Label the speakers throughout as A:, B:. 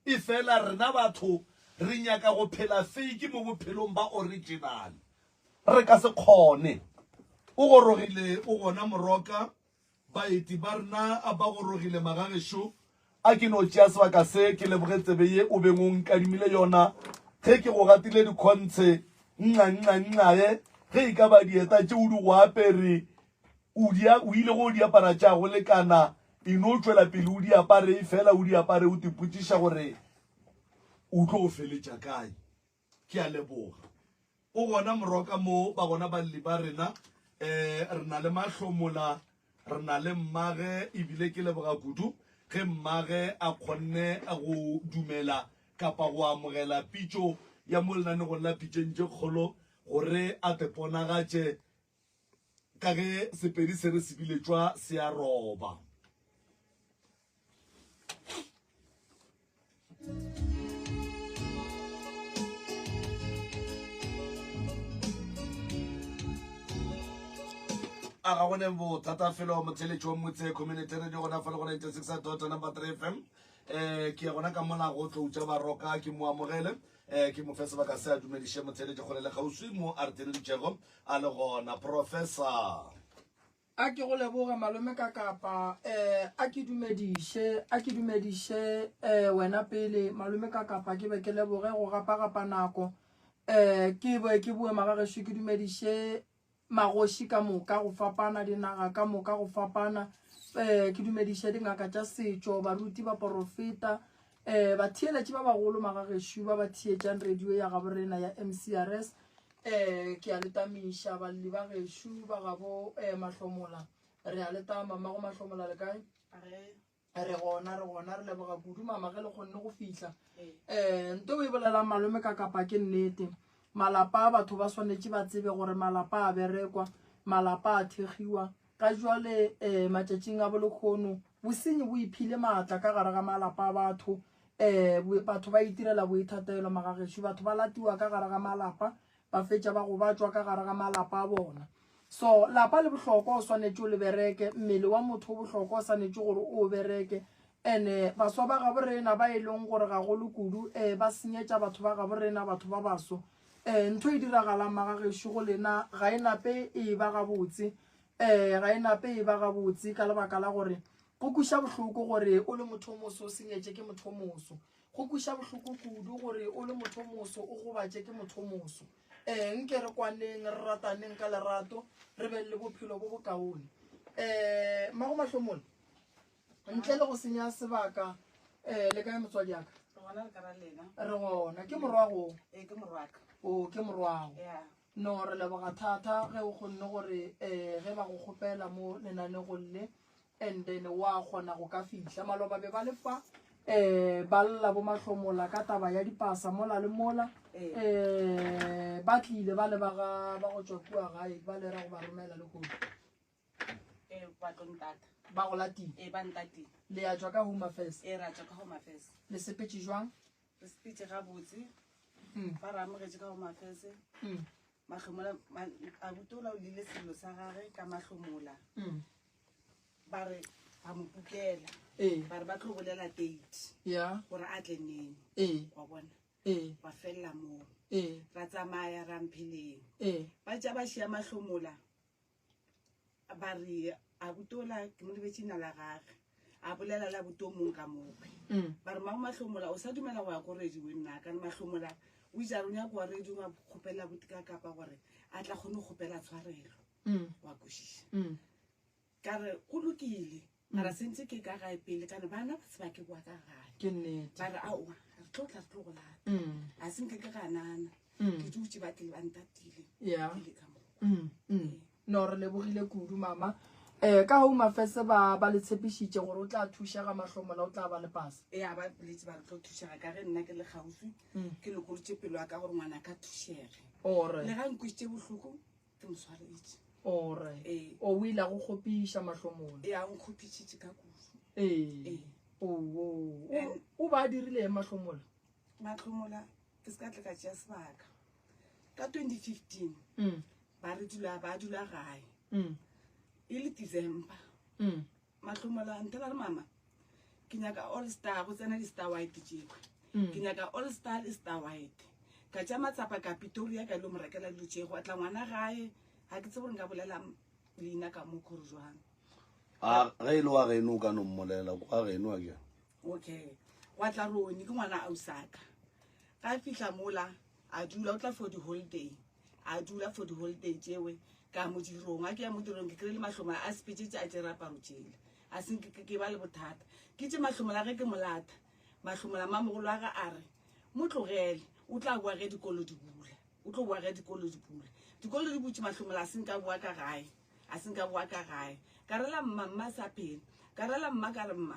A: Efela rena batho re nyaka go phela fake mo bophelong ba original. Re ka se kgone. O gorogile o gona Moroka, baeti ba rena ba gorogile magagešo. A ke no tšea sebaka se ke leboge tsebe ye o beng o nkadimile yona ge ke go gatile dikhontshe nxa nxa nxae ge e ka ba dieta tše o di go apere o di o ile go di apara tša go lekana e no tšwela pele o di apare efela o di apare o tipotšiša gore o tlo go feletša kae. Ke a leboga. O gona Moroka mo ba gona balli ba rena. Eh, re na le Mahlomola, re na le mmage, ebile ke leboga kudu ge mmage a kgonne go dumela kapa go amogela pitšo ya mo lenanegong la Pitšeng tše Kgolo gore a te ponagatše ka ge Sepedi se re se biletšwa se a roba. A ga go ne bothata felo motheletši wa Motse Community Radio gona fa le go 96 dot number 3 FM. Eh ke ya gona ka mola go tloutša baroka ke mo amogele eh ke mo fe sebaka se a dumediše motheletši kgole le kgauswi mo a re theleditšego a le gona professor.
B: A ke go leboge malome ka kapa eh a ke dumediše a ke dumediše eh wena pele malome ka kapa ke be ke leboge go gapa gapa nako eh ke be ke boe magagešo ke dumediše magoši ka moka go fapana dinaga ka moka go fapana eh ke dumediše dingaka tša setšo baruti baporofeta eh batheeletši ba bagolo magagešo ba ba theetšang radio ya gabo rena ya MCRS Eh, ke a le tamiša balli ba gešo ba gabo eh, Mahlomola. Re a le tama, mmago Mahlomola le kae? Re gona, re gona, re leboga kudu mama ge le kgonne go fihla. Eh, nto o e bolelang malome ka kapa ke nnete. Malapa a batho ba swanetše ba tsebe gore malapa a berekwa, malapa a thekgiwa. Ga jwale eh, matšatšing a bolekgono bosenyi bo iphile maatla ka gare ga malapa a batho. Eh, batho ba itirela boithatelo magagešo, batho ba latiwa ka gare ga malapa, ba fetša ba gobatšwa ka gare ga malapa a bona. So lapa le bohlokwa, o swanetše o le bereke, mmele wa motho o bohlokwa, o swanetše gore o o bereke. Ene baswa ba gabo rena ba e leng gore gagolo kudu eh, ba senyetša batho ba gabo rena, batho ba baso. Eh, ntho e diragalang magagešo go lena ga e nape e ba gabotse, eh, ga e nape e ba gabotse ka lebaka la gore Go kweša bohloko gore o le motho o moso o senyetše ke motho o moso. Go kweša bohloko kudu gore o le motho o moso o gobatše ke motho o moso. Ee, nke re kwaneng, re rataneng ka lerato, re beng le bophelo bo bokaone. Ee, Mmago Mahlomola, ntle le go senya sebaka, ee, le kae motswadi ya ka?
C: Re gona le ka ra lena.
B: Re gona. Ke morwago?
C: Ee, ke morwaka.
B: O, ke morwago.
C: Yeah.
B: No, re leboga thata ge o kgonne gore um ge ba go kgopela mo lenanegong le and then wa kgona go ka fihla. Maloba be ba le fa um ba lla bo mahlomola ka taba ya dipasa mola le mola um ba tlile ba le ba ga ba go tšwa kua gae ba le ra go ba romela le kodu.
C: Ee, ba tlo ntata.
B: Ba go latile?
C: Ee, ba ntatile.
B: Le ya tšwa ka Home Affairs?
C: Ee, ra tšwa ka Home Affairs.
B: Le sepetše jwang?
C: Re sepetše gabotse. Ba re amogetše ka Home Affairs. Mahlomola, abuti ola o lile sello sa gage ka mahlomola. Ba re ba mo kukela. Ba re ba tlo bolela date. Gore a tle neng. Wa bona? Ba felela moo. Ra tsamaya ra Mpheleng. Ba tša ba šia mahlomola. Ba re abuti ola ke mo lebetše ina la gage. A bolela le abuti o mong ka mokwe. Ba re mago mahlomola o sa dumela go ya ko radio nna ka mahlomola o itse a re o nyaka wa radio a kgopela abuti ka kapa gore a tla kgone go kgopela tshwarelo. Wa kwešiša. Ka re go lokile mara sentse ke ka gae pele kana bana ba tseba ke boa ka gae.
B: Ke nnete.
C: Ba re aowa re tlo tla re tlo go lata. A se nke ke ganana. Ke dutše ba tlile ba ntatile.
B: Yeah.
C: Ke le ka mo.
B: No re lebogile kudu mama. Eh ka Home Affairs ba ba le tshepišitše gore o tla thušega mahlomola o tla ba le pasa.
C: Ee ba boletse ba re tlo thušega ka ge nna ke le kgauswi ke lokolotše pelo ya ka gore ngwana ka thušege.
B: Ore.
C: Le ga nkwisitše bohloko ke mo swaretše.
B: Ore.
C: Ee.
B: O o ile a go kgopiša mahlomola.
C: Ee a nkgopišitše ka kudu.
B: Ee.
C: Ee.
B: Oo. O ba dirile eng mahlomola?
C: Mahlomola ke se ka tle ka tšea sebaka. Ka 2015 ba re dula ba dula gae. E le December. Mahlomola ntela re mama. Ke nyaka All Star, go tsena di-Star White tšekwe. Ke nyaka All Star le Star White. Ka tša matsapa ka Pitoria ka ilo mo rekela dilo tše. Gwa tla ngwana gae, ga ke tsebe gore nka bolela leina ka mo gore jwang.
A: A ge e le wa geno o ka no mmolela, ke wa geno a ke?
C: Okay. Gwa tla Roni, ke ngwana ausaka. Ga a fihla mola, a dula, o tla for di-holiday. A dula for di-holiday tšewe, ka modirong. A ke ya modirong, ke kry-ile mahlomola a sepetšetše a tšere aparo tšela. A se nke ke ba le bothata. Ke tše mahlomola ge ke mo lata. Mahlomola mamogolo wa ga a re, Mo tlogele, o tla boa ge dikolo di bula. O tlo boa ge dikolo di bula. Dikolo di butše, mahlomola a se nka boa ka gae. A se nka boa ka gae. Ka rela mma, mma a sa phela. Ka rela mma ka re, Mma,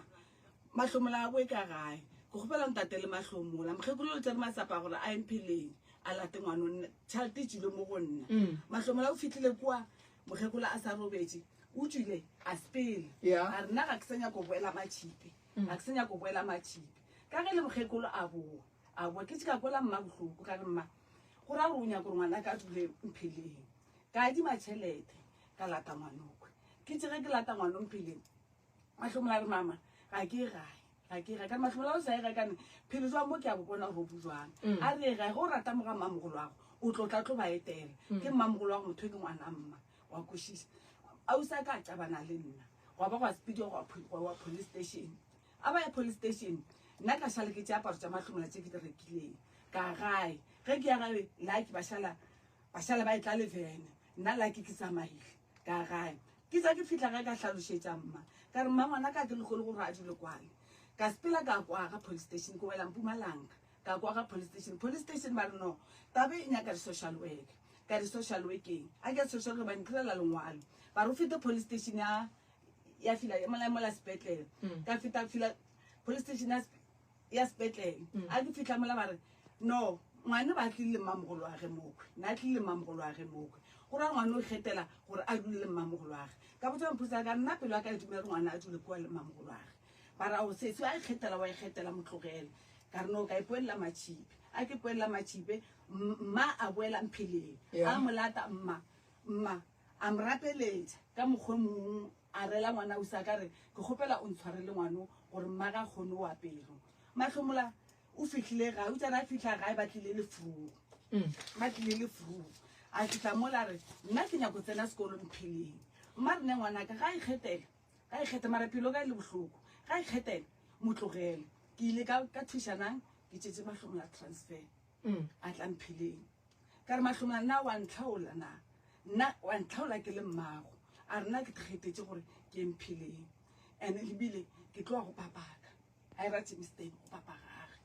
C: mahlomola a boe ka gae. Ke kgopela o ntatele mahlomola. Mokgekolo o tšere matsapa a gore a ye Mpheleng a late ngwano. Nna tšhelete e tšwile mo go nna. Mahlomola o fihlile kua mokgekolo a sa robetše. O tšwile a sepela. A re nna ga ke sa nyaka go boela Matšhipe. Ga ke sa nyaka go boela Matšhipe. Ka ge le mokgekolo a boa, a boa. Ke tše ka kwela mma bohloko ka re mma, go ra gore o nyaka gore ngwanaka a dule Mpheleng. Ka adima tšhelete ka lata ngwanokwe. Ke tše ge ke lata ngwano Mpheleng, Mahlomola a re mama ga ke ye gae, ga ke ye gae. Ka re Mahlomola o sa ye gae kane phelo jwa mo ke a bo bona gore bo jwang. A re ye gae ge o rata moga mmamogolo wago o tlo tla tlo ba etela. Ke mmamogolo wago motho e ke ngwana mma wa kwešiša. Ausi a ka a qabana le nna gwa ba gwa sepediwa gwa gwa wa police station. A ba ya police station nna ka šala ke tše aparo tša Mahlomola tše ke di rekileng ka gae. Ge ke ya gae like ba šala ba šala ba etla le vene nna like ke tsamaile ka gae. Ke tša ke fihla gae ka hlalošetša mma ka re mma ngwana ka ke lekgolo gore a dule kwale. Ka sepela ka kwa ga police station ke wela Mpumalanga ka kwa ga police station. Police station ba re no taba e nyaka di-social work. Ka di-social workeng a ke social work ba ntirela lengwalo ba re o fete police station ya ya fila mola mola sepetlele. Ka feta fila police station ya ya sepetlele. A ke fihla mola ba re no ngwane ba tlile le mmamogolo wa ge mokwe nna tlile le mmamogolo wa ge mokwe go ra ngwane o ikgethela gore a dule le mmamogolo wa ge. Ka botša maphodisa ka nna pelo ya ka e dumela gore ngwana a dule kua le mmamogolo wa ge. Ba ra o sesi a ikgethela wa ikgethela motlogele. Ka re no ka ipoelela Matšhipe. A ke poelela Matšhipe mma a boela Mpheleng. A mo lata mma mma a mo rapeletša ka mokgwa mongwe a rela ngwana ausi a ka re ke kgopela o ntshwarele ngwano gore mma ga kgone o apero. Mahlomola o fihlile gae, o tsena a fihla gae ba tlile le frugu. Ba tlile le frugu. A fihla mola a re nna ke nyako tsena sekolo Mpheleng. Mma re ne ngwanaka ga a ikgethela, ga a ikgethe mara pelo ka e le bohloko. Ga a ikgethela mo tlogele. Ke ile ka ka thušanang ke tšetše Mahlomola transfer. A tla Mpheleng. Ka re Mahlomola nna wa ntlhaola na? Nna wa ntlhaola ke le mmago. A re nna ke kgethetše gore ke ye Mpheleng. And ebile ke tloga go papaka. A e ra Germiston go papa gage.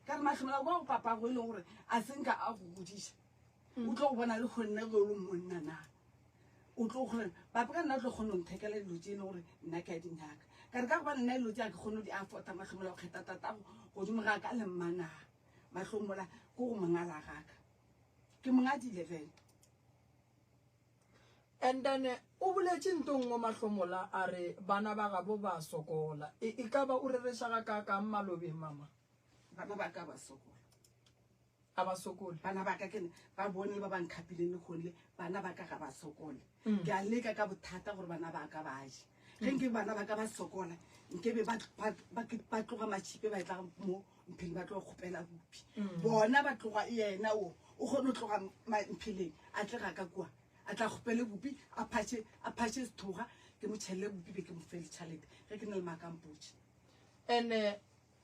C: Ka re Mahlomola kwa go papago e leng gore a se nka a go godiša. O tlo go bona le kgonne ge o le monna na. O tlo gore papa ka nna o tlo kgona go nthekela dilo tše e leng gore nna ke a di nyaka. Ka re ka gobane nna dilo tše a ke kgone go di afforda Mahlomola go kgetha tatago godimo ga ka le mma na. Mahlomola ke go mongala gaka. Ke mongadile fela.
B: And then o boletše nto nngwe Mahlomola a re bana ba gabo ba sokola. E, e ka ba o rereša ga kaakang malobeng mama?
C: Bana ba ka ba sokola.
B: A ba sokole.
C: Bana ba ka ke ba bone le ba ba nkhapileng le kgonle bana ba ka ga ba sokole. Ke a leka ka bothata gore bana ba ka ba je. Ge nke bana ba ka ba sokola nke be ba ba ba tloga Matšhipe ba etla mo Mpheleng ba tlo kgopela bupi. Bona ba tloga yena o o kgone go tloga Mpheleng a tle ga ka kua a tla kgopele bupi a phatše a phatše sethoga ke mo tšhelele bupi be ke mo fe le tšhalete ge ke na le makampotše.
B: Ene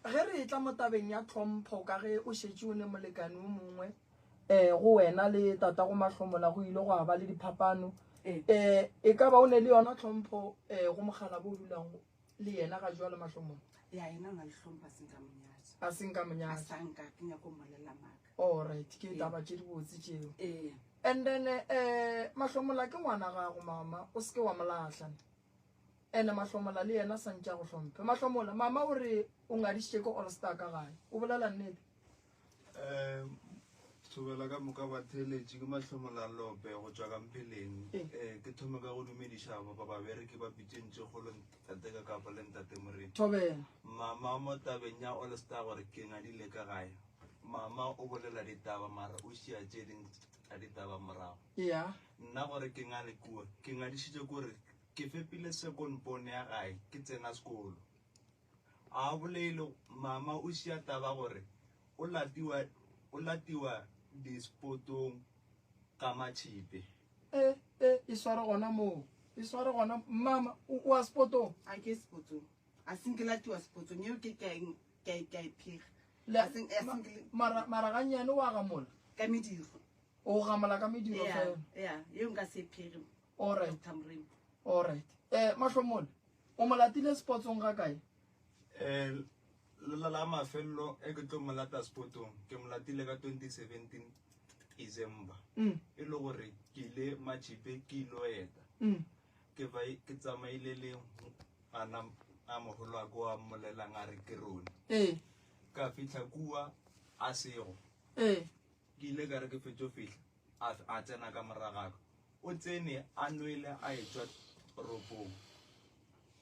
B: ge re etla mo tabeng ya tlhompho ka ge o šetše o ne molekane o mongwe um go wena le tatago Mahlomola go ile gwa ba le diphapano um e ka ba o ne le yona tlhompho um go mokgalabo o dulago le yena ga jwale Mahlomola?
C: Ya yena o na le hlompho a seng ka monyatša.
B: A seng ka
C: A
B: monyatša.
C: sa nka ke nyako mmolelela maaka.
B: All right, ke taba tše dibotse tšeo.
C: Ee.
B: And then eh Mahlomola ke ngwana gago mama, o seke wa molahla. Ene Mahlomola le yena santše a go hlomphe. Mahlomola, mama o re o ngadišitše ke All Star ka gae. O bolela nnete?
D: Um thobela ka moka batheeletši ke Mahlomola Lope go tšwa ka Mpheleng.
B: Ee.
D: Um ke thome ka go dumediša ba babereki ba pitšeng tše kgolo ntate ka kapa le ntate Moremi.
B: Thobela.
D: Mama mo tabeng ya All Star gore ke ngadile ka gae. Mama o bolela ditaba mara o šia tše ding tša ditaba morago.
B: Yeah.
D: Nna gore ke ngale kua, ke ngadišitše kore ke fepile second born ya gae ke tsena sekolo. A bolele mama o šia taba gore o latiwa o latiwa dispotong ka matšhipe.
B: E, e, e sware gona moo. E sware gona mama o, o a spotong.
C: A ke spotong. A seng ke latiwa spotong yeo ke ke a e ke a e ke a e phega.
B: Le,
C: A seng a
B: ma,
C: seng ke le
B: mara mara gannyane wa gamola.
C: ka mediro.
B: O gamola ka mediro
C: Yeah,
B: fela.
C: yeah, yeo nka se e phege.
B: All right.
C: Dr. Moremi.
B: All right. Eh Mahlomole, o mo latile spotsong ga kae?
D: Eh la la mafello e ke tlo mo lata spotong ke mo latile ka 2017 December.
B: Mm.
D: E le gore ke ile Matšhipe ke ilo eta.
B: Mm.
D: Ke ba ke tsamaile le ngwana a mogolo wa ko wa mmolelang a re ke rone.
B: Ee.
D: Ka fihla kua a sego.
B: Ee.
D: Ke ile ka re ke fetšo fihla a, a tsena ka morago ga ka. O tsene a nwele a etšwa toropong.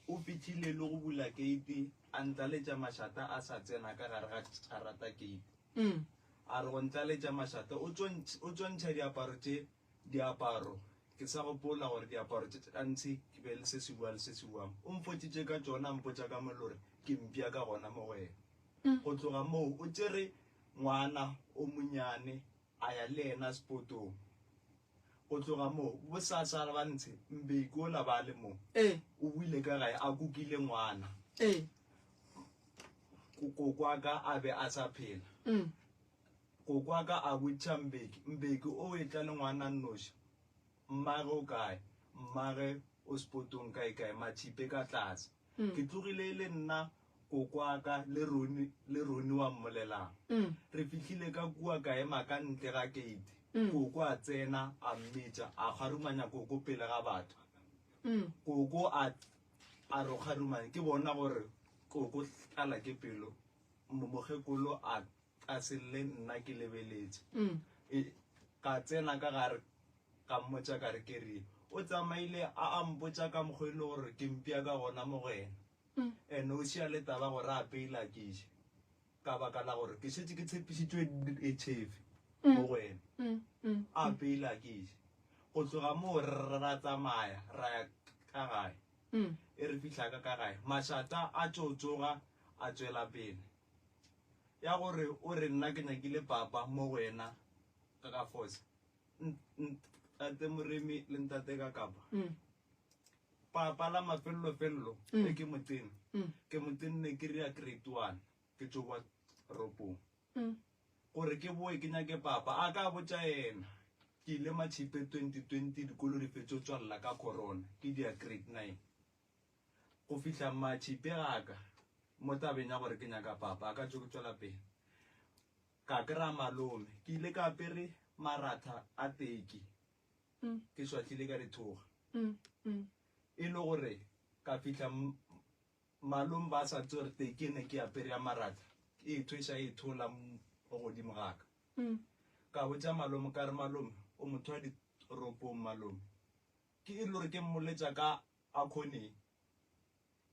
D: O fihlile le go bula keiti a ntlaletša mašata a sa tsena ka gare ga tšarata keiti.
B: Mm.
D: A re go ntlaletša mašata o tšo o tšo ntšha diaparo tše diaparo ke sa gopola gore diaparo tše tša ntshe ke be le se se bua le se se buang. O mpotšitše ka tšona a mpotša ka mollo gore ke mpša ka gona mo go yena. Go tloga moo o tšere ngwana o monyane a ya le yena sepotong. Go tloga moo bosasa ba ntshe Mbeki ola ba le mo.
B: Ee.
D: O buile ka gae a kukile ngwana.
B: Ee.
D: Koko wa ka a be a sa phela.
B: Mm.
D: Koko wa ka a botša Mbeki, Mbeki o etla le ngwana nnoši. Mmage o kae? Mmage o sepotong kae kae Mathipe ka tlase.
B: Mm.
D: Ke tlogile e le nna kokwaka le Roni, le Roni wa mmolelang.
B: Mm.
D: Re fihlile ka kua ka ema ka ntle ga keiti.
B: Mm.
D: Koko a tsena a mmitša, a kgarumanya koko pele ga batho.
B: Mm.
D: Koko a a re o kgarumanya, ke bona gore koko tlala ke pelo. Mokgekolo a a se lle nna ke lebeletše.
B: Mm.
D: E, ka tsena ka gare ka mmotša ka re ke rile. O tsamaile a a mpotša ka mokgwa e le gore ke mpša ka gona mo go yena. And o šia le taba gore a peila ke je ka baka la gore ke šetše ke tshepišitšwe etšhefe mo go yena. A peila ke je. Go tloga moo ra tsamaya ra ya ka gae. E re fihla ka ka gae mašata a tšo tsoga a tšwela pele. Ya gore o re nna ke nyakile papa mo go yena ka ka force. Ntate Moremi le ntate ka kapa. Papa la mafellofello e ke mo tene, ke mo tenne ke rea grade 1 ke tšo boa toropong. Gore ke boe ke nyake papa, a ka botša yena. Ke ile Matšhipe 2020 dikolo di fetšo tswalela ka corona, ke dia grade 9. Go fihla Matšhipe ga ka mo tabeng ya gore ke nyaka papa, a ka tšo ke tšwela pele. Ka kry-a malome, ke ile ka apere maratha a teki. Ke šwahlile ka dithoga. E le gore ka fihla malome ba sa tsebe gore teki e ne ke apere ya maratha e ithweša e ithola mo godimo ga ka. Ka botša malome ka re malome o motho wa ditoropong malome. Ke e le gore ke mmoletša ka a khoneng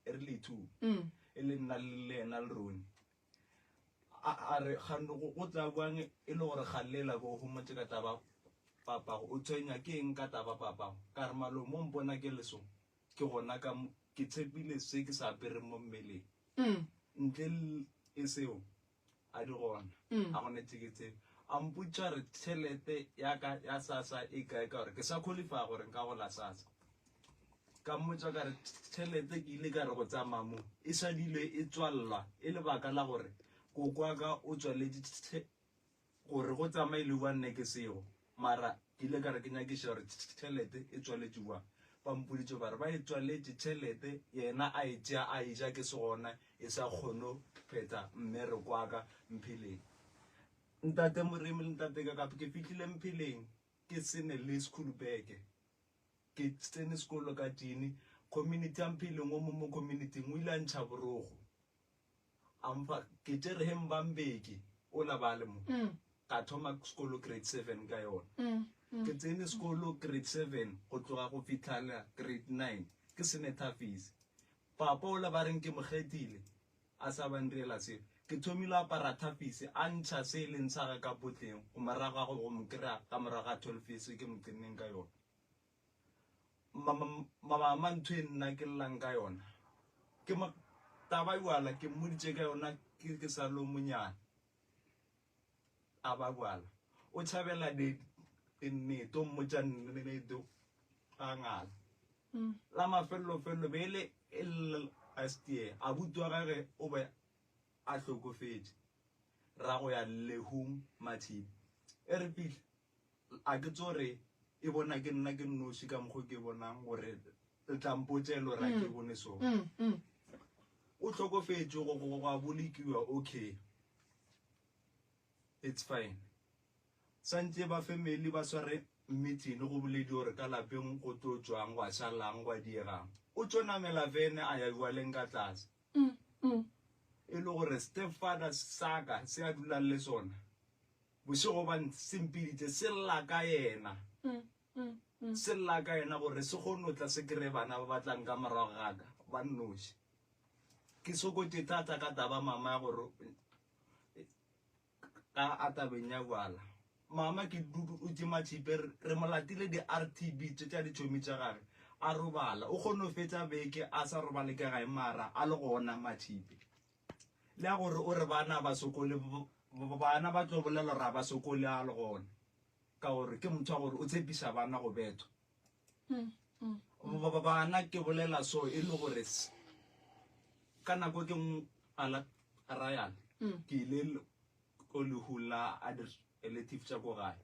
D: e re le two e le nna le yena le Roni. A, a re, Kgane go, go tla bjang e le gore Galela bo homotše ka taba papago? O tshwenya ke eng ka taba papago? Ka re, Malome, o mpona ke le so, ke gona ka mo, ke tshepile se ke se apereng mo mmeleng. Ntle le seo, a di gona. A gona tše ke tsebe. A mpotša gore tšhelete ya ka ya SASSA e kae ka gore ke sa qualify gore nka gola SASSA. Ka mmotša ka re, Tšhelete ke ile ka re go tsamaya mo, e šadile e tswallwa e lebaka la gore koko wa ka o tswaletše gore go tsamaile bjang nne ke sego. Mara ke ile ka re ke nyakiša gore tšhelete e tswaletše bjang. Ba mpoditše ba re ba e tswaletše tšhelete yena a e tšea a e ja ke se gona e sa kgone phetha mmereko wa ka Mpheleng. Ntate Moremi le Ntate Kakape ke fihlile Mpheleng ke se ne le sekhulubeke. Ke tsene sekolo ka tšini, community ya Mpheleng o mong mo community-ing o ile a ntšha borogo a mpha, ke tšere he Mbambeki ola ba le mo, ka thoma sekolo grade 7 ka yona. Ke tsene sekolo grade 7 go tloga go fitlhela grade 9 ke se ne thafisi. Papa ola ba reng ke mo kgethile a sa ba ndirela selo. Ke thomile go apara thafisi a ntšha se e leng sa ga ka potleng go morago ga go mo kry-a ka morago ga 12 years ke mo tsenneng ka yona. Mama ntho e nna ke llang ka yona ke Taba bjala ke mmoditše ka yona ke ke sa lo monyane. A ba bjala. O tšhabela di nnete o mmotša nnete a ngala. La mafelelo-felelo be e le last year abuti wa gage o be a hlokofetše ra go ya lehung Mathibe. E re fihla a ke tso re e bona ke nna ke nnoši ka mokgo ke bonang gore le tla mpotša e le gore a ke bone so. O hlokofetše go go go a bolokiwa okay. It's fine. Swantše ba family ba sware meeting go boledi gore ka lapeng go tlo tšwang gwa šalang gwa diegang. O tšo namela vene a ya jwaleng ka tlase. E le gore stepfather saka se a dulang le sona bošego ba se mpiditše se lla ka yena. Se lla ka yena gore se kgone go tla se kry-e bana ba ba tlang ka morago ga ka ba nnoši. Ke sokotše thata ka taba mama ya gore Ka a tabeng ya bjala. Mama ke dutše Matšhipe re mo latile di RTB tše tša ditšhomi tša gage a robala. O kgonne go fetša beke a sa robale ka gae mara a le gona Matšhipe. Le ya gore o re bana ba sokole bana ba tlo bolela gore a ba sokole a le gona ka gore ke motho wa gore o tshepiša bana go bethwa. Bana ke bolela so e le gore ka nako ke ala Ryan ke ile ko lehu la a di-relative tša ko gae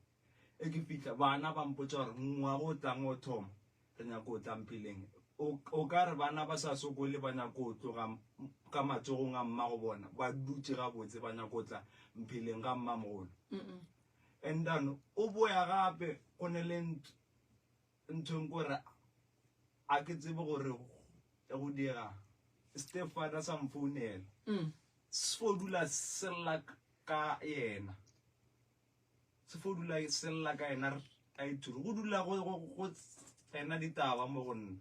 D: e ke fihla bana ba mpotša gore ngwaga o tlang o thoma re nyako o tla mpheleng o ka re bana ba sa sokole ba nyako o tloga ka matsogong a mma go bona ba dutše gabotse ba nyako o tla mpheleng ga mmamogolo and then o boya gape go ne le nthong kore a ke tsebe gore go dira stepfather sa mfounela mm. se fo dula sella ka yena se fo dula sella ka yena a ithuri go dula go tsena ditaba mo go nna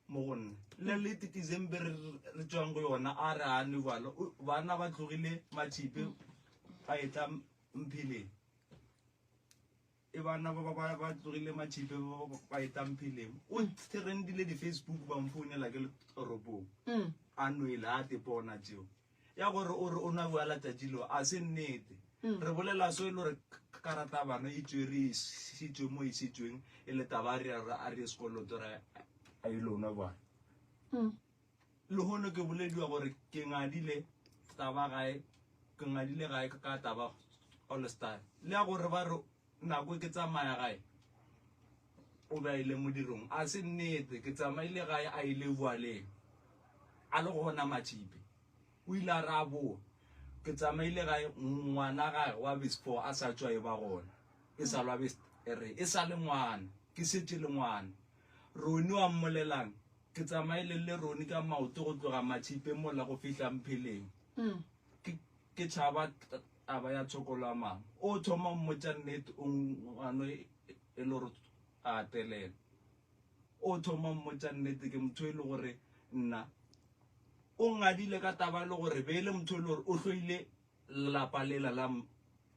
D: mo go nna le le December re tswang go yona a re a ne jalo bana ba tlogile matšhipe ba etla mpheleng E bana ba ba ba tlogile matšhipe ba etla mpheleng o trendile di-facebook ba mfounela ke le toropong mm. a nwele a tepona tšeo ya gore o re o nwa bjala tšatši leo a se nnete mm. re bolela so e le gore karata bana e tswere e šitšwe mo e šitšweng e le taba a re a re sekoloto re a ile o nwa bjala mm. Lehono ke bolediwa gore ke ngadile taba gae, ke ngadile gae ka taba all star. Le ya gore ba re nako ke tsamaya gae o be a ile modirong. A se nnete, ke tsamaile gae a ile bjaleng. A le gona Matšipe. O ile a re a boa. Ke tsamaile gae ngwana gae wa best 4 a sa tšwa e ba gona. E sa lwa best re e sa le ngwana, ke šetše le ngwana. Roni wa mmolelang Ke tsamaile le Roni ka maoto go tloga Matšhipe mola go fihla Mpheleng. Ke, ke tšhaba taba ya tshokolo ya mama. O thoma mmotša nnete o ngwano e le gore a telela. O thoma mmotša nnete ke motho e le gore nna o ngadile ka taba e le gore be e le motho e le gore o hloile lelapa lela la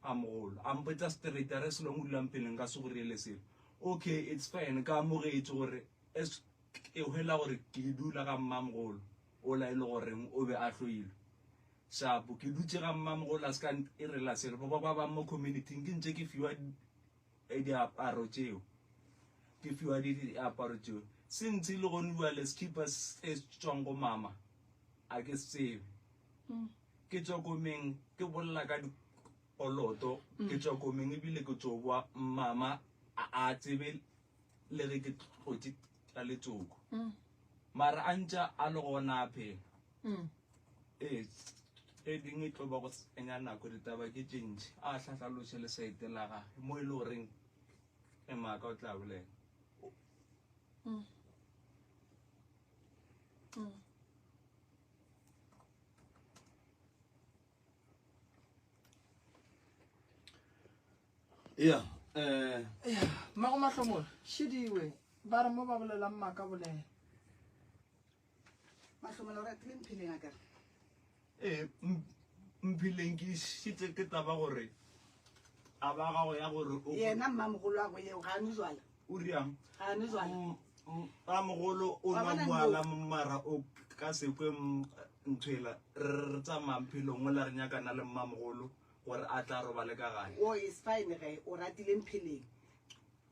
D: a mogolo. A mpotša straight a re selong o dulang peleng ka se go riele selo. Okay, it's fine ka amogetše gore as Ke hwela gore ke dula ga mmamogolo ola e le goreng o be a hloilwe. Shapo, ke dutše ga mmamogolo a se ka ntirela selo. Ba ba bang mo community-ing ke ntše ke fiwa diaparo tšeo. Ke fiwa diaparo tšeo. Se ntse le gone bjale sekhipa se tšwang go mama a ke se tsebe. Ke tšwa komeng ke bolela ka dikoloto, ke tšwa komeng ebile ke tšo boa mama a tsebe le ge ke tlotše ka letsoko mm. mara a ntša a le gona a phela mm. ee e dingwe e tlo ba go senya nako ditaba ke tše ntši a hlahlaloše le saete la gage mo e le goreng e maaka o tla bolela
B: mm. Mm.
A: ya eh
B: ya mmago mahlomola šidiwe ba re mo ba bolelang maaka bolela
C: mahlomola o ratile mpheleng a kare
D: ee mpheleng ke šitse ke taba gore a ba gago ya gore
C: yena mmamogolo wa go yeo ga a nwe jwala
D: o riang
C: ga a nwe jwala
D: mmamogolo o nwa bjala mara o ka se kwe. Ntho ela re re re tsamayang phelong mola re nyakana le mmamogolo gore a tla robale ka gae.
C: O is fine ge o ratile Mpheleng.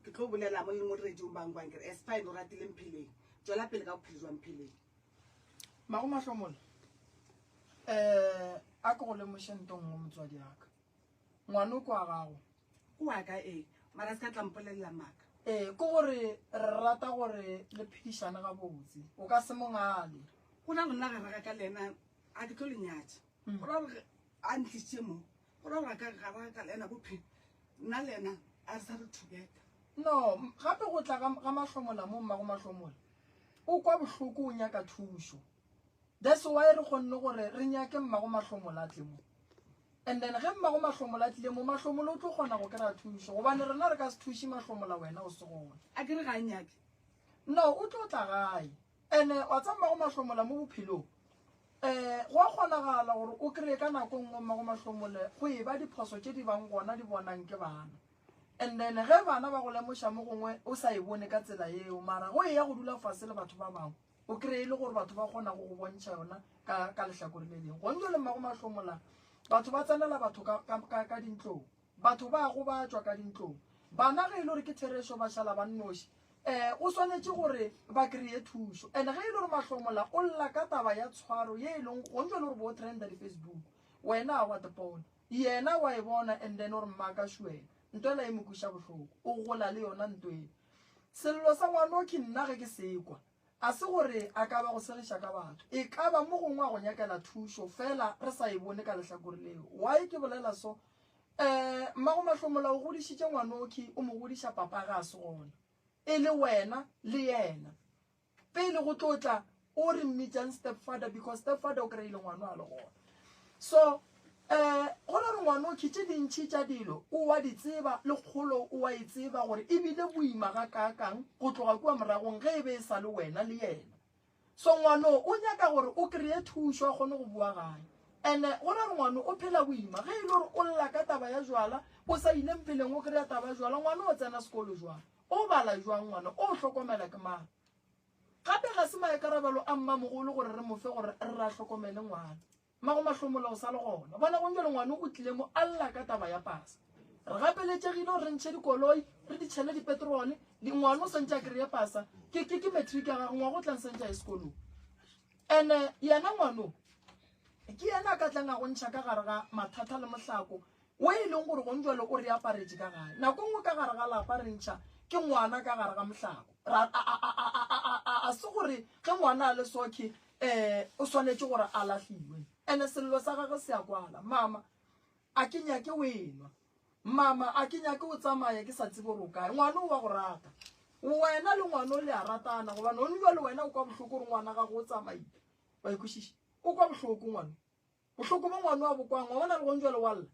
C: Ke tlo bolela mo le mo radiong ba nkwang ke re is fine o ratile Mpheleng. Tšwela pele ka bophelo jwa Mpheleng.
B: Mago Mahlomola, eh a ke go lemoše nto nngwe motswadi aka. Ngwano ke wa gago.
C: Ke wa ka ee, mara se ka tla mpolelela maaka.
B: Ee, ke gore re rata gore le phedišane gabotse. O ka se mo ngale.
C: Go ra gore nna gare ga ka le yena ga ke tlo le nyatša. Go ra gore a ntlišitše mo, go ra gore ka gare ga ka le yena bophelo, nna le yena a re sa re thubeta.
B: No, gape go tla ga Mahlomola mo, mmago Mahlomola o kwa bohloko o nyaka thušo. That's why re kgonne gore re nyake mmago Mahlomola a tle mo. And then ge mmago Mahlomola a tlile mo, Mahlomola o tlo kgona go kry-a thušo gobane rena re ka se thuše Mahlomola wena o se gona.
C: A ke re ga a nyake?
B: No, o tlo tla gae. And wa tseba mmago Mahlomola mo bophelong um go a kgonagala gore o kry-e ka nako nngwe mmago Mahlomole go e ba diphoso tše di bang gona di bonang ke bana. And then ge bana ba go lemoša mo gongwe o sa e bone ka tsela yeo, mara go eya go dula fase le batho ba bangwe o kry-e le gore batho ba kgona go go bontšha yona ka, ka lehlakore le lengwe. Gone jwale mmago Mahlomola batho ba tsenela batho ka, ka, ka, ka dintlong, batho ba gobatšwa ka dintlong. Bana ge e le gore ke therešo ba šala ba nnoši, um o swanetše gore ba kry-e thušo. And ge e le gore Mahlomola o lla ka taba ya tshwaro ye e leng gone jwale gore bo trenda di-Facebook, wena wa tepona, yena wa e bona and then o re mmaka šuela nto ela e mo kweša bohloko, o gola le yona nto ela. Sello sa ngwanokhi nna ge ke se kwa, a se gore a ka ba go segiša ka batho, e ka ba mo gongwe a go nyakela thušo fela re sa e bone ka lehlakore leo. Why ke bolela so? Um mmago Mahlomola o godišitše ngwanokhi, o mo godiša papa ga a se gona, e le wena le yena. Pele go tlo tla o re mmitšang step father because step father o kry-ile ngwano a le gona. So um go ra gore ngwano ke tše dintšhi tša dilo o wa di tseba le kgolo o wa e tseba gore e bile boima ga kaakang go tloga kua moragong ge e be e sa le wena le yena. So ngwano o nyaka gore o kry-e thušo a kgone go boa gae. And-e go ra gore ngwano o phela boima ge e le gore o lla ka taba ya jwala o sa ile mpheleng o kry-a taba ya jwala ngwano o tsena sekolo jwang? O bala jwang ngwana? O hlokomela ke mang? Gape ga se maikarabelo a mmamogolo gore re mo fe gore re re a hlokomele ngwana. Mmago Mahlomola o sa le gona. Bona gong jwale ngwana o tlile mo a lla ka taba ya pasa. Re gapeletšegile gore re ntšhe dikoloi, re di tšhele dipetrole, di ngwana o swantše a kry-e pasa. Ke ke ke matric ya gagwe, ngwaga o tlang swantše a ye sekolong. Ene yena ngwano ke yena a ka tlang a go ntšha ka gare ga mathata le mohlako wo e leng gore gong jwale o re aparetše ka gae. Nako nngwe ka gare ga lapa re ntšha ke ngwana ka gare ga mohlako. Ra, a, a, a, a, a, a, a, a se gore ge ngwana a le sokhe um o swanetše gore a lahliwe. Ene sello sa gagwe se a kwala. Mama, a ke nyake o enwa. Mama, a ke nyake o tsamaya ke sa tsebe gore o kae. Ngwana o wa go rata. Wena le ngwana o le a ratana gobane gone jwale wena o kwa bohloko gore ngwana gago o tsamaile. Wa e kwešiša? O kwa bohloko ngwana. Bohloko bo ngwano a bo kwang, wa bona le gong jwale wa lla.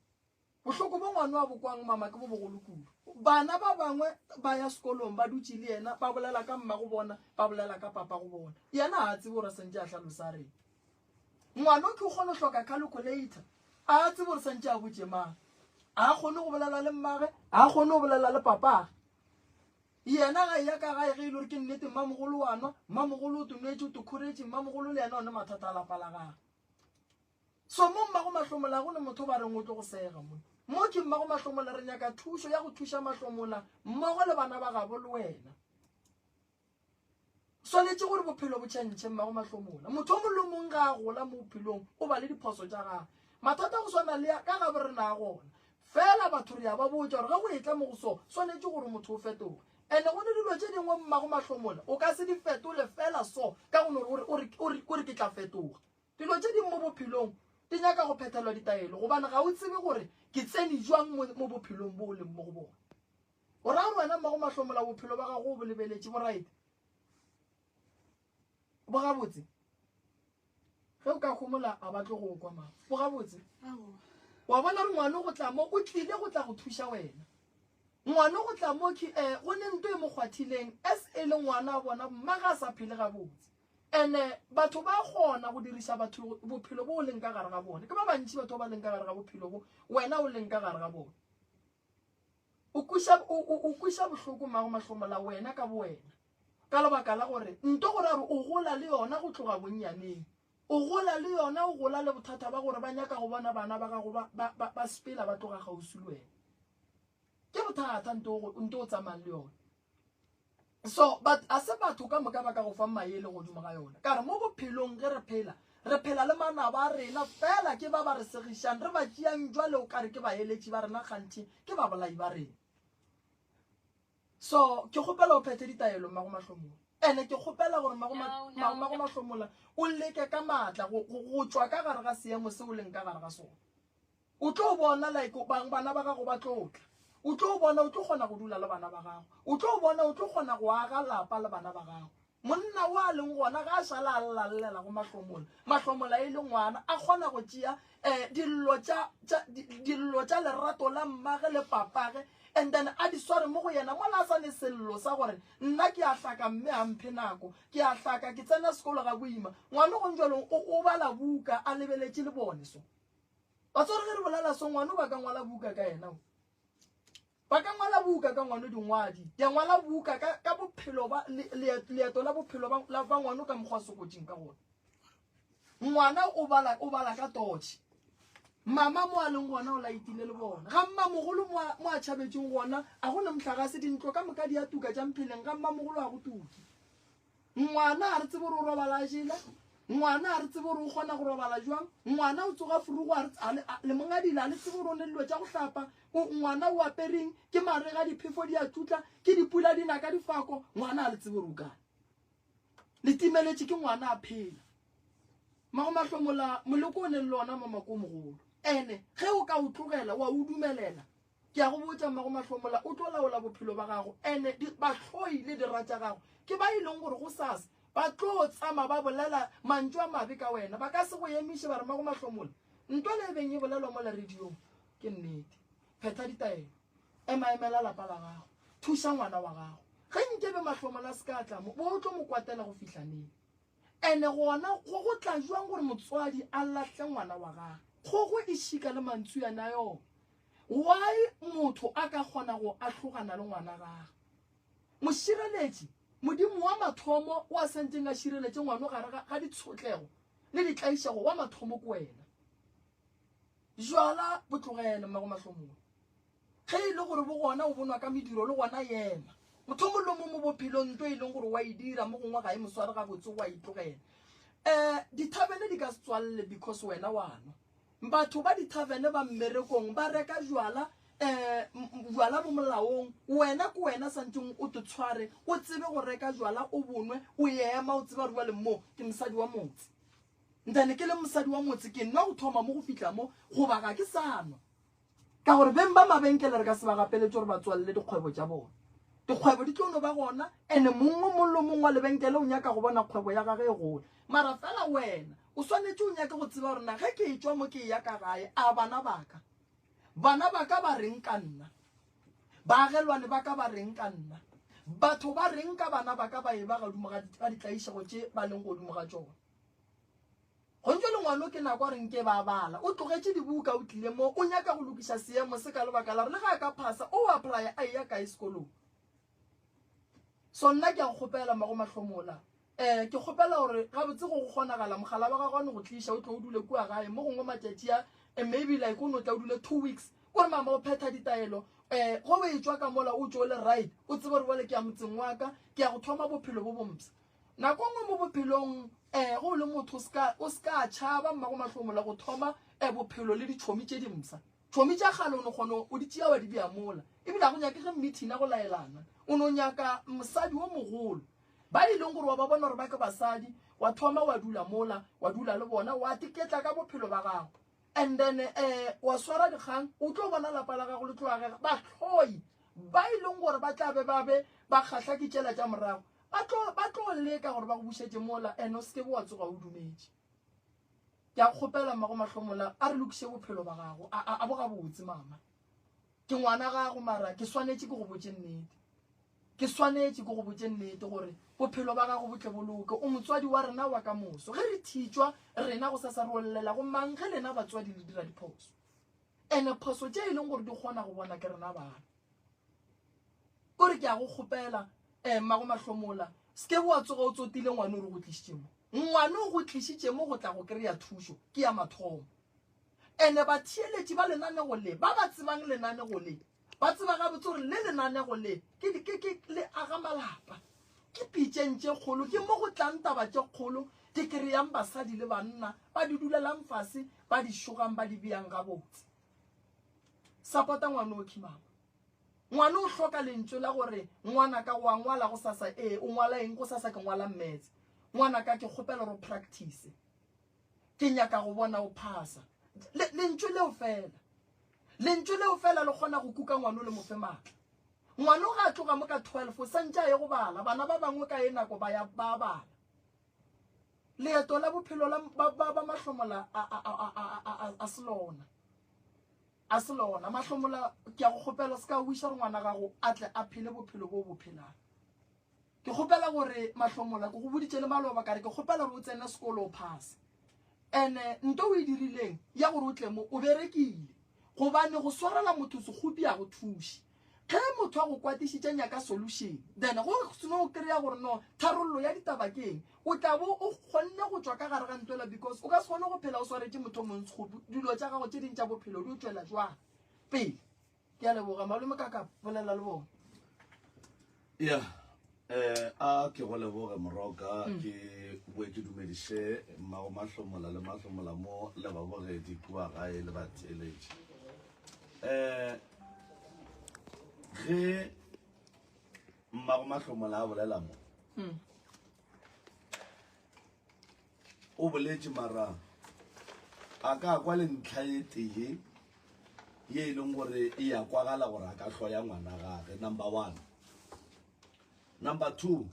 B: Bohloko bo ngwano a bo kwang, mama, ke bo bogolo kudu. Bana ba bangwe ba ya sekolong ba dutše le yena, ba bolela ka mmago bona, ba bolela ka papago bona. Yena ga a tsebe gore santše a hlalosa a reng. Ngwano ke o kgona go hloka calculator, a a tsebe gore santše a botše mang. A a kgone go bolela le mmage, a a kgone go bolela le papage. Yena ga eya ka gae ge e le gore ke nnete mmamogolo wa nwa, mmamogolo o tonwetše, o tokhoretše, mmamogolo le yena o ne mathata a lapa la gagwe. So mo mmago Mahlomola go ne motho ba reng o tlo go sega mo. Mo ke mmago Mahlomola re nyaka thušo ya go thuša Mahlomola mmogo le bana ba gabo le wena. Swanetše gore bophelo bo tšhentšhe mmago Mahlomola. Motho o mongwe le o mongwe ga a gola mo bophelong o ba le diphoso tša gagwe. Mathata go swana le ka gabo rena a gona. Fela batho re a ba botša gore ge go etla mo go so swanetše gore motho o fetoge. Ene go ne dilo tše dingwe mmago Mahlomola o ka se di fetole fela so ka go no gore o re ke tla fetoga. Dilo tše dingwe mo bophelong di nyaka go phethelwa ditaelo gobane ga o tsebe gore ke tsene jwang mo, mo bophelong bo o leng mo go bona. O ra gore wena mmago Mahlomola bophelo ba gago o bo lebeletše bo right? Bo gabotse? Ge o ka homola a ba tlo go kwa mama. Bo gabotse? Wa bona gore ngwana go tla mo o tlile go tla go thuša wena. Ngwana go tla mo ke eh go ne nto e mo kgwathileng as e le ngwana a bona mma ga a sa phele gabotse. Ene batho ba kgona go diriša batho bophelo bo o leng ka gare ga bone. Ke ba bantši batho ba ba leng ka gare ga bophelo bo wena o leng ka gare ga bone. O kweša o, o, o kweša bohloko mmago mahlomola wena ka bowena. Ka lebaka la gore nto go ra gore o gola le yona go tloga bonnyaneng. O gola le yona, o gola le bothata ba gore ba nyaka go bona bana ba gago ba, ba, ba, ba sepela ba tloga kgauswi le wena. Ke bothata nto nto o tsamayang le yona. So, but a se batho ka moka ba ka go fang maele godimo ga yona. Ka re mo bophelong ge re phela, re phela le manaba a rena fela ke ba ba re segišang, re ba tšeang jwale o kare ke baeletši ba rena kganthe ke babolai ba rena. So ke kgopela o phethe ditaelo mmago Mahlomola. Ene ke kgopela gore mmago mmago Mahlomola o leke ka maatla go go tšwa ka gare ga seemo se o leng ka gare ga sona. O tlo bona like bang bana ba gago ba tlo tla. O tlo bona o tlo kgona go dula le bana ba gago. O tlo bona o tlo kgona go aga lapa le bana ba gago. Monna o a leng gona ga a šala a lla llela go Mahlomola, Mahlomola e le ngwana, a kgona go tšea um dillo tša, tša, dillo tša lerato la mmage le papage and then a di sware mo go yena mola a sa ne sello sa gore nna ke a hlaka mme a mphe nako, ke a hlaka ke tsena sekolo ga boima. Ngwana gong jwalo o, o bala buka a lebeletše le bone so. Batswadi ge re bolela so ngwana ba ka ngwala buka ka yena o. Ba ka ngwala buka ka ngwano dingwadi, ya ngwala buka ka, ka bophelo ba, le, leeto la bophelo ba, la, ba ngwano ka mokgwa sokotšing ka gona. Ngwana o bala, o bala ka totšhe. Mama mo a leng gona o laitile le bona. Ga mmamogolo mo a, mo a tšhabetšeng gona, a go ne mohlagase, dintlo ka moka di a tuka tša mpheleng, ga mmamogolo a go tuke. Ngwana a re tsebe gore o robala a jele, ngwana a re tsebe gore o kgona go robala jwang, ngwana o tsoga furugo a re le mongadile a le tsebe gore o ne dilo tša go hlapa, ngwana o apereng, ke marega diphefo di a tšutla, ke dipula di na ka difako, ngwana a le tsebe gore o kae. Le timeletše ke ngwana a phela. Mago mahlomola moleko o neng le ona mo makomogolo. Ene ge o ka o tlogela wa o dumelela Ke a go botša, mmago Mahlomola o tlo laola bophelo ba gago, ene bahloi le dira tša gago ke ba e leng gore gosasa ba tlo tsama ba bolela mantšu a mabe ka wena. Ba ka se go emiše ba re, Mmago Mahlomola, ntwa le e beng e bolelwa mola radiong ke nnete. Phetha ditaelo. Ema emela lapa la gago. Thuša ngwana wa gago. Ge nkebe Mahlomola a se ka a tla mo, bo o tlo mo kwatela go fihla neng? Ene gona go go tla jwang gore motswadi a lahle ngwana wa gagwe? Kgogo e šika le mantsuyane a yona. Why motho a ka kgona go ahlogana le ngwana gagwe? Mošireletši, Modimo wa mathomo o a santšeng a šireletše ngwano gare ga, ga ditshotlego le ditlaišego wa mathomo ke wena. Jwala bo tlogele mmago mahlomola. Ge e le gore bo gona o bonwa ka mediro le gona yema. Mothomollo mo mo bophelong nto e leng gore wa e dira mo gongwe ga e mosware gabotse wa e tlogela. Um dithabene di ka se tswalele because wena wa nwa. Batho ba dithavene ba mmerekong ba reka jwala um jwala bo molaong, wena ke wena santšeng o te tshware o tsebe go reka jwala o bonwe o ema o tseba gore jwale mo ke mosadi wa motse. Ntane ke le mosadi wa motse ke nwa go thoma mo go fihla mo goba ga ke sa nwa. Ka gore beng ba mabenkele re ka se ba gapeletše gore ba tswalele dikgwebo tša bona. Dikgwebo di tlo no ba gona ene mong o mong le mong wa lebenkele o nyaka go bona kgwebo ya gage e gola. Mara fela wena o swanetše o nyake go tseba gore na ge ke etšwa mo ke eya ka gae a bana ba ka bana ba ka ba reng ka nna? Baagelwane ba ka ba reng ka nna? Batho ba reng ka bana ba ka ba eba godimo ga ditlaišego tše ba leng godimo ga tšona? Gontšo le ngwano ke nako a re nke ba bala. O tlogetše dibuka o tlile mo o nyaka go lokiša seemo se ka lebaka la gore le ge a ka phasa o applya a eya kae sekolong. So nna ke a go kgopela mmago Mahlomola um ke kgopela gore gabotse go go kgonagala mogala wa gago a no go tliša o tlo o dule kua gae mo gongwe matšatši a eh, maybe like o no tla o dule two weeks kore mama o phetha ditaelo um go o etšwa ka mola o tšo o le right o tsebe gore bjale ke ya motseng wa ka ke ya go thoma bophelo bo bompsha. Nako nngwe mo bophelong um go le motho o se ka tšhaba mmago mahlomola go thoma um bophelo le ditšhomi tše dimpsha. Tšhomi tša kgale o no kgona o di tšea wa di bea mola. Ebile ga go nyakege meeting ya go laelana. O no nyaka mosadi o mogolo. Ba e leng gore wa ba bona gore ba ke basadi, wa thoma wa dula mola, wa dula le bona, wa tiketla ka bophelo ba gago. And then um wa swara dikgang, o tlo bona lapa la gago le tlo agega. Bahloi ba e leng gore ba tla be ba be ba kgahla ke tšela tša morago, Ba tlo, ba tlo leka gore ba go bušetše mola, and o se ke be wa tsoga o dumetše. Ke a kgopela, mmago Mahlomola, a re lokiše bophelo ba gago. A, a, a bo gabotse, mama. Ke ngwana gago, mara ke swanetše ke go botše nnete. Ke swanetše ke go botše nnete gore bophelo ba gago bo tle bo loke. O motswadi wa rena wa ka moso. Ge re thitšwa, rena gosasa re o llela go mang ge lena batswadi le dira diphoso? Ene phoso tše e leng gore di kgona go bona ke rena bana. O re, Ke a go kgopela, eh, mmago Mahlomola, se ke wa tsoga o tsotile ngwana o re go tlišitše mo. Ngwana o go tlišitše mo go tla go kry-a thušo ke ya mathomo. Ene batheeletši ba lenanego le, ba ba tsebang lenanego le, ba tseba gabotse gore le lenanego le ke, ke, ke le aga malapa. Ke pitšeng tše kgolo, ke mo go tlang taba tše kgolo di kry-ang basadi le banna, ba di dulelang fase, ba di šogang, ba di beyang gabotse. Sapota ngwanokhwi mama. Ngwana o hloka lentšu la gore, Ngwanaka, o a ngwala gosasa? Ee, o ngwala eng gosasa? Ke ngwala Mmetse. Ngwanaka, ke kgopela gore o practice. Ke nyaka go bona o phasa. Le, lentšu leo fela. Lentšu leo fela le kgona go kuka ngwano le mo fe maatla. Ngwano ga a tloga mo ka 12, o santše a ye go bala. Bana ba bangwe ka ye nako ba ya ba bala. Leeto la bophelo la ba, ba, ba mahlomola a, a, a, a, a, a, a se lona. A se lona. Mahlomola, ke a go kgopela, o se ka wiša gore ngwana gago a tle a phele bophelo bo bo phelang. Ke kgopela gore, Mahlomola, ke go boditše le maloba ka re ke kgopela gore o tsene sekolo o phase. Ene nto o e dirileng ya gore o tle mo, o berekile. Gobane go swarela motho sekgopi a go thuše. Ge motho a go kwatišitše nyaka solution, then go seno kry-a gore no tharollo ya ditaba ke eng, o tla bo o kgonne go tšwa ka gare ga ntwela because o ka se kgone go phela o swaretše motho o mongwe sekgopi, dilo tša gago tše ding tša bophelo di o tšwela jwang pele. Ke a leboga malome ka ka bolela le bona.
A: Ya, eh a ke go leboge moroka mm. ke boe ke dumediše mmago mahlomola le mahlomola mo le babogedi kua gae le batheeletši eh ge mmago mahlomola a bolela mo mm. o boletše mara a ka kwa le ntlha e tee ye e leng gore e ya kwagala gore a ka hloya ngwana gage number one number two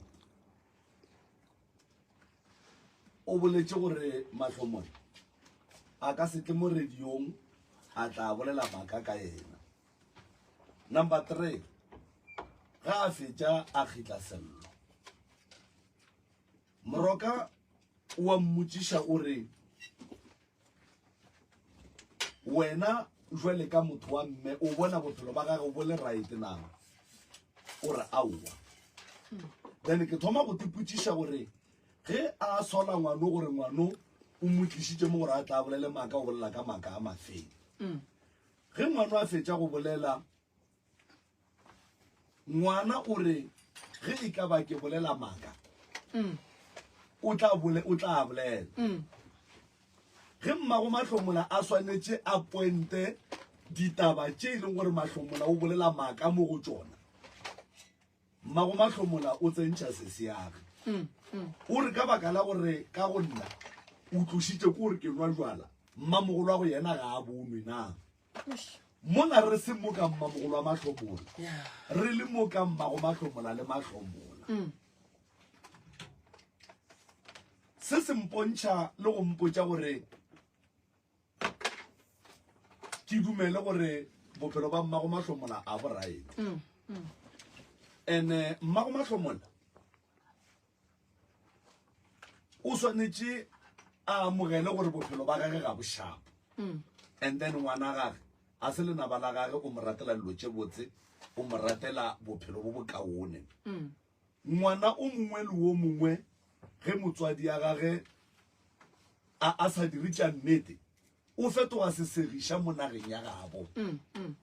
A: o boletše gore mahlomole a ka se tle mo radiong a tla bolela maaka ka yena number three ga a fetša a kgitla sello Moroka o a mmotšiša o re, Wena jwale ka motho wa mme o bona bophelo ba gage bo le right na? O re aowa. Then ke thoma go tipotšiša gore ge a sola ngwano gore ngwano o mo tlišitše mo gore a tla bolele maaka o bolela ka maaka a mafeng. Ge ngwano a fetša go bolela Ngwana o re ge e ka ba ke bolela maaka mm. o tla bole o tla bolela mm. ge mmago mahlomola a swanetše a pointe ditaba tše e leng gore mahlomola o bolela maaka mo go tšona mmago mahlomola o tsentšha sesiage mm, mm. o re ka baka la gore ka go nna o tlošitše ko gore ke nwa jwala mmamogolo wa go yena ga a bonwe na Mola re se mo ka mmamogolo wa mahlomola, re le mo ka mmago mahlomola le mahlomola. Mm. Se se mpontšha le go mpotša gore ke dumele gore bophelo ba mmago mahlomola a bo right. Mm, mm. Ene mmago mahlomola o swanetše a amogele gore bophelo ba gage ga bo shapo mm. and then ngwana gage a se lenaba la gage o mo ratela dilo tše botse o mo ratela bophelo bo bokaone mm. ngwana o mongwe le wo mongwe ge motswadi ya gage a a sa dire tša nnete o fetoga sesegiša mo nageng ya gabo mm, mm.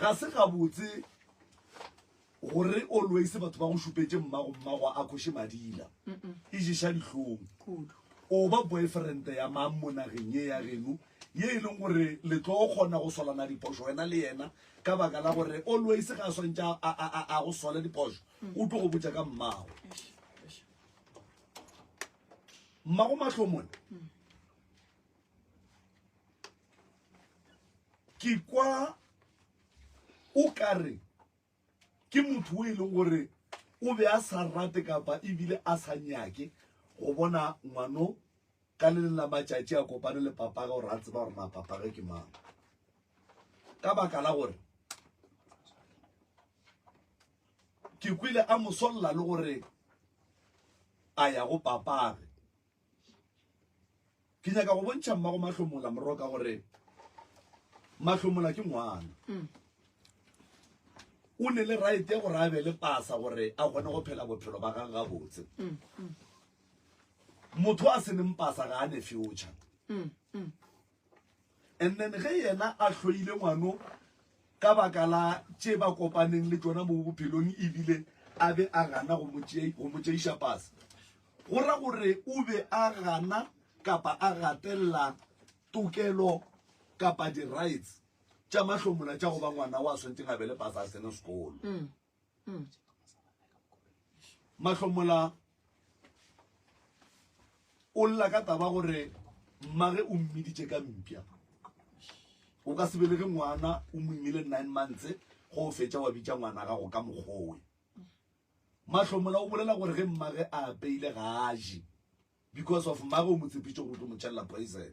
A: ga se gabotse gore always batho ba go šupetše mmago mmago a khoše madila e ješa dihlong o ba boyfriend ya mang mo nageng ye ya geno ye e leng gore le tlo kgona go solana diphošo wena le yena ka baka la gore always ga a swantše a go sole diphošo o tlo go botša ka mmago mmago mahlomole ke kwa o kare ke motho o e leng gore o be a sa rate kapa ebile a sa nyake go bona ngwano ka le leng la matšatši a kopane le papage gore a tseba gore na papage ke mang ka baka la gore ke kwele a mo solla le gore a ya go papage Ke nyaka go bontšha mmago Mahlomola Moroka gore Mahlomola ke ngwana. Mm. O ne le right ya gore a be le pasa gore a kgone go phela bophelo ba gagwe gabotse. Mm, mm. Motho a se neng pasa ga a ne future. And then ge yena a hloile ngwano ka baka la tše ba kopaneng le tšona mo bophelong ebile a be a gana go mo tšeiša pasa, go ra gore o be a gana kapa a gatelela tokelo kapa di-rights tša mahlomola tša go ba ngwana wa swanetšeng a be le pasa a tsene sekolo. Mahlomola o lla ka taba gore mmage o mmiditše ka mpša. O ka se belege ngwana o mo imile 9 months go o fetša wa bitša ngwana gago ka mokgowe. Mahlomola o bolela gore ge mmage a apeile ga a je because of mmage o mo tshepitše gore o tlo mo tšhelela poison.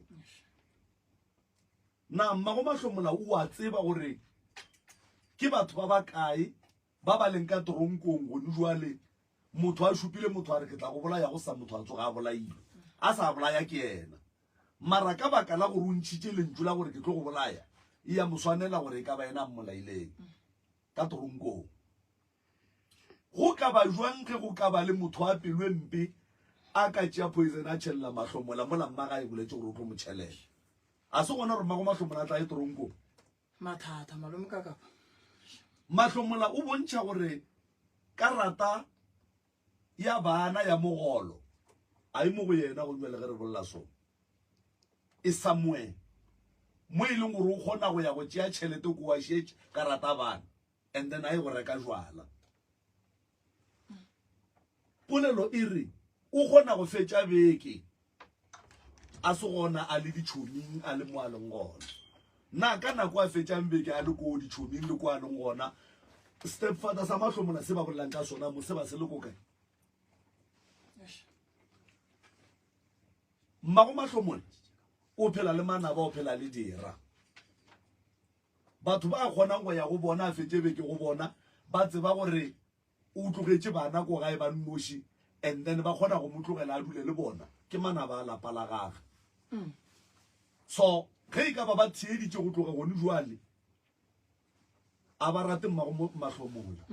A: Na mmago Mahlomola o a tseba gore ke batho ba bakae ba ba leng ka toronkong gone jwale? Motho a šupile motho a re ke tla go bolaya go sa motho a tsoga a bolailwe. A sa bolaya ke yena. Mara ka baka la gore o ntšhitše lentšu la gore ke tlo go bolaya, e ya mo swanela gore e ka ba yena a mmolaileng ka toronkong. Go ka ba jwang ge go ka ba le motho wa pelo e mpe a ka tšea poison a tšhelela Mahlomola mola mmage a e boletše gore o tlo mo tšhelela? A se gona gore mmago Mahlomola a tla ye toronkong?
B: Mathata, malome ka kapa.
A: Mahlomola o bontšha gore karata ya bana ya mogolo a e mo go yena go jwale ge re bolela so. E somewhere mo e leng gore o kgona go ya go tšea tšhelete ko wa šetše karata bana and then a ye go reka jwala. Polelo e re o kgona go fetša beke a se gona a le ditšhoming a le mo a leng gona. Na ka nako a fetšang beke a le ko ditšhoming le ko a leng gona, stepfather sa Mahlomola se ba bolelang ka sona mo se ba se le ko kae? Mmago Mahlomola o phela le manaba, o phela le dira. Batho ba kgonang go ya go bona a fetše beke go bona ba tseba gore o tlogetše bana ko gae ba nnoši and then ba kgona go mo tlogela a dule le bona ke manaba a lapa la gage. So ge e ka ba ba theeditše go tloga gone jwale a ba rate mmago Mahlomola,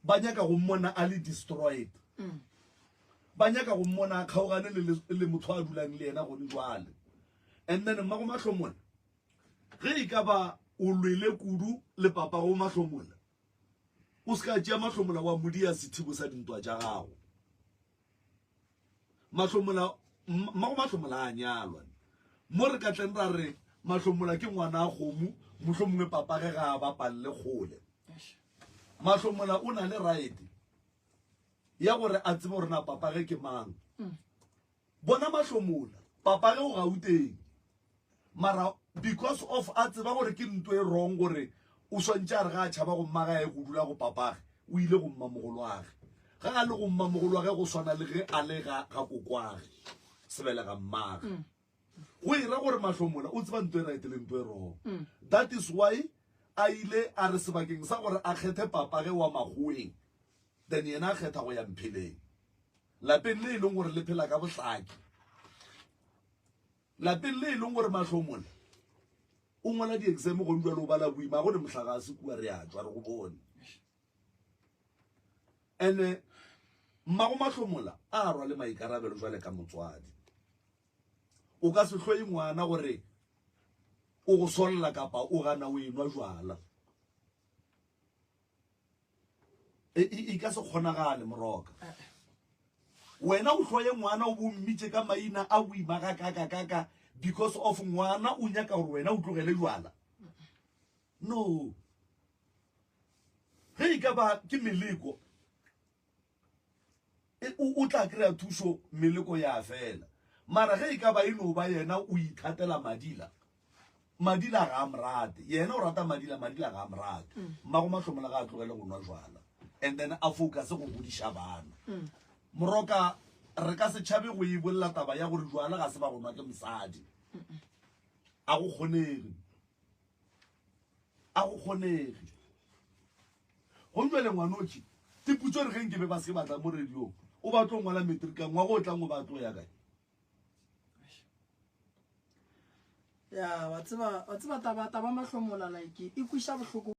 A: ba nyaka go mmona a le destroyed, ba nyaka go mmona a kgaogane le motho a dulang le yena gone jwale. And then mmago Mahlomola ge e ka ba o lwele kudu le papago Mahlomola, o se ka tšea Mahlomola wa modia sethibo sa dintwa tša gago. Mahlomola, mmago Mahlomola a nyalwa. Mo re ka tleng ra re Mahlomola ke ngwana a kgomo, mohlomongwe papage ga a bapalle kgole. Mahlomola o na le right ya gore a tsebe gore na papage ke mang. Bona Mahlomola, papage o Gauteng. Mara because of a tseba gore ke nto e wrong gore o swantše a re ga a tšhaba go mma ga ye go dula go papage, o ile go mmamogolwage. Ga a le go mmamogolwage go swana le ge a le ga ga kokwage, sebelega mmage. Go e ra gore Mahlomola o tseba nto e right le nto e wrong. That is why a ile a re sebakeng sa gore a kgethe papage wa makgoweng, then yena a kgetha go ya Mpheleng. Lapeng le e leng gore le phela ka bohlaki. Lapeng le e leng gore Mahlomola o ngwala di-exam gone jalo o bala boima, go ne mohlagase kua re a tšwa re go bone. Ene mmago Mahlomola a rwale maikarabelo jwale ka motswadi. O ka se hloye ngwana gore o go solla kapa o gana o enwa jwala. E, e, e ka se kgonagale moroka. Wena o hloye ngwana o bo mmitše ka maina a boima ga kaka kaka because of ngwana o nyaka gore wena o tlogele jwala. No. Ge e ka ba ke meleko, e, o, o tla kry-a thušo meleko ya fela. Mara ge e ka ba e no ba yena o ithatela madila, madila ga a mo rate. Yena o rata madila, madila ga a mo rate. Mmago Mahlomola ga a tlogele go nwa jwala. And then a focus go godiša bana. Moroka, re ka se tšhabe go e bolela taba ya gore jwala ga se ba go nwa ke mosadi. A go kgonege. A go kgonege. Go jwale ngwanotši, tiputso re ge nke be ba se batla mo radiong, o ba tlo ngwala matric ngwaga o tlang o ba tlo ya kae?
B: Ya, wa tseba, wa tseba taba, taba Mahlomola like e kwiša bohloko.